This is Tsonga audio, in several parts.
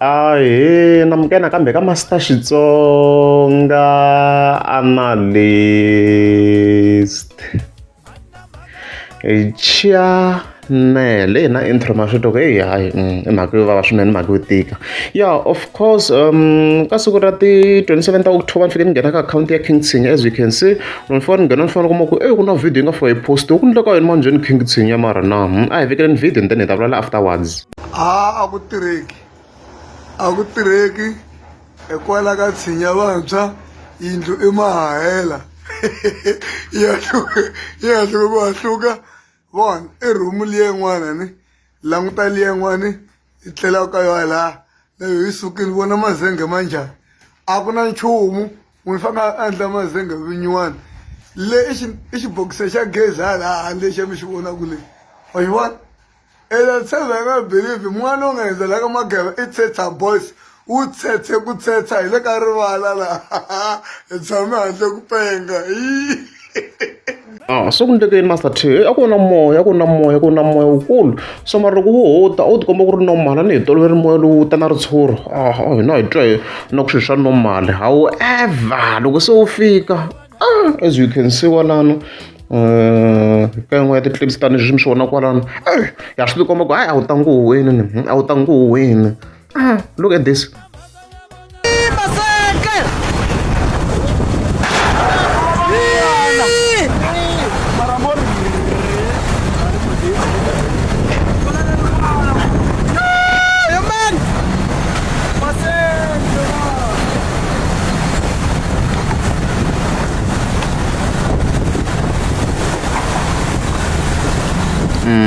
Ahee namukela nakambe ka Master Xitsonga Analyst chanele hi na intro ma swi twa ku heyi hayi i mhaka yo vava swinene mhaka yo tika ya of course ka siku ra ti 27 ta October ni fike ni nghena ka akhawunti ya King Tshinya as you can see ni fika ni nghena ni fika ni kuma ku e ku na video yi nga fika yi post ku endleka yini manjheni King Tshinya mara na a hi vekeleni video and then hi ta vulavula afterwards. A a ku tirheki a ku tirheki hikwalaho ka tshinya vantshwa yindlu i mahahela yi yi hatla ku hahluka vona i room liya yin'wana ni languta liya yin'wani yi tlelaka ka yona laha na yoho yi sukile vona mazenge ma njhani a ku na nchumu munhu fanele a endla mazenge vinyiwani le i xi i xibokisi xa gezi hala handle lexi mi xi vonaka le wa xi vona. Ena tshemba hi nga believe n'wana u nga hundza la ka Mageva i Tshetsha boys wu tshetshe ku tshetsha hi le ka rivala la hi tshame handle ku penga. Ah, se ku endleke yini Master T a ku na moya a ku na moya ku na moya wukulu so mara loko wu ho ta a wu tikomba ku ri normal a ni hi tolovele moya lowu ta na ritshuri ah hina hi twa hi na ku swilo swa normal however loko se wu fika ah, as you can see kwalano ka yin'we ya ti-clips tani leswi mi swi vona kwalano ya swi tikomba ku hayi a wu tangi huhweni ni a wu tangi huhweni ah, look at this.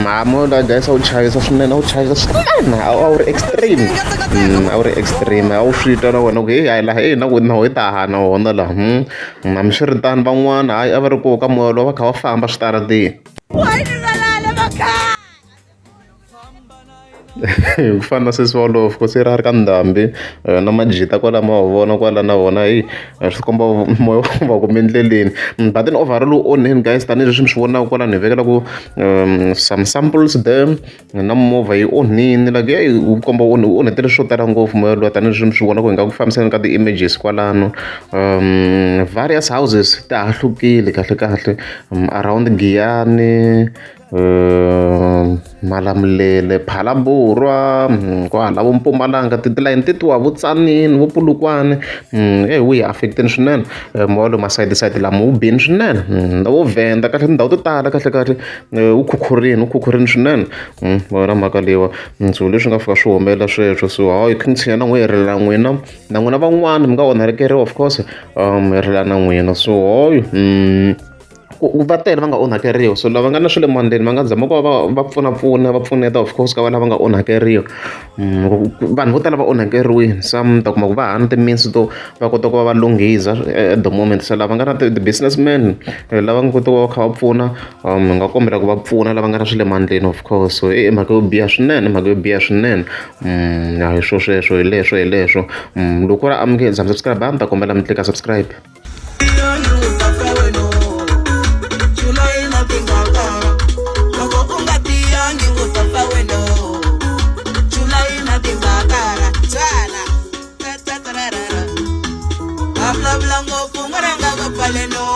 Ha moya luwa guys a wu chavisa swinene a wu chavisa swinene a wu ri extreme a wu ri extreme a wu swi twa na wena ku heyi hayi laha eyi na ku na hi ta ha na wona laha hambiswiritano van'wana hayi a va ri koho ka moya lowu va kha va famba switarateni. Ku fana na sesi walowo of course i ri a ri ka ndhambi na majita kwala ma wa vona kwala na vona heyi swi komba moya wu va kume endleleni but then overall wu onheni guys tanihileswi mi swi vonaka kwalano hi vekela ku some samples there na movha yi onhini like heyi wu komba wu wu onhetele swo tala ngopfu moya luwa tanihileswi mi swi vonaka hi nga ku fambiseni ka ti-images kwalano various houses ti hahlukile kahle kahle around Giyani. Malamulele, Phalaborwa kwahala vo Mpumalanga tilayini tetiwa vo Tzaneen vo Polokwane eyi wu hi affect-ini swinene moya lowu masayiti lama wu bini swinene na vo Venda kahle tindhawu to tala kahlekahle wu khukhurini wu khukhurini swinene ma yona mhaka leyiwa so leswi nga fika swi humelela sweswo so hayi King Tshinya na n'wina hi rilela n'wina na n'wina van'wani mi nga onhakeriwa of course hi rila na n'wina so hoyo. Ku va tele va nga onhakeriwa so lava nga na swa le mandleni va nga zama ku va va va pfunapfuna va pfuneta of course ka va lava nga onhakeriwa vanhu vo tala va onhakeriwile some ta kuma ku va hava na ti-means to va kota ku va va lunghiza at the moment se lava nga na ti-business man lava nga kota ku va va kha va pfuna hi nga kombela ku va pfuna lava nga na swa le mandleni of course so i mhaka yo biha swinene mhaka yo biha swinene a hi swo sweswo hi leswo hi leswo loko ku ri a mi nge za mi subscribe a ni ta kombela mi tlika subscribe. Vulavula ngopfu n'wananga va pfale no.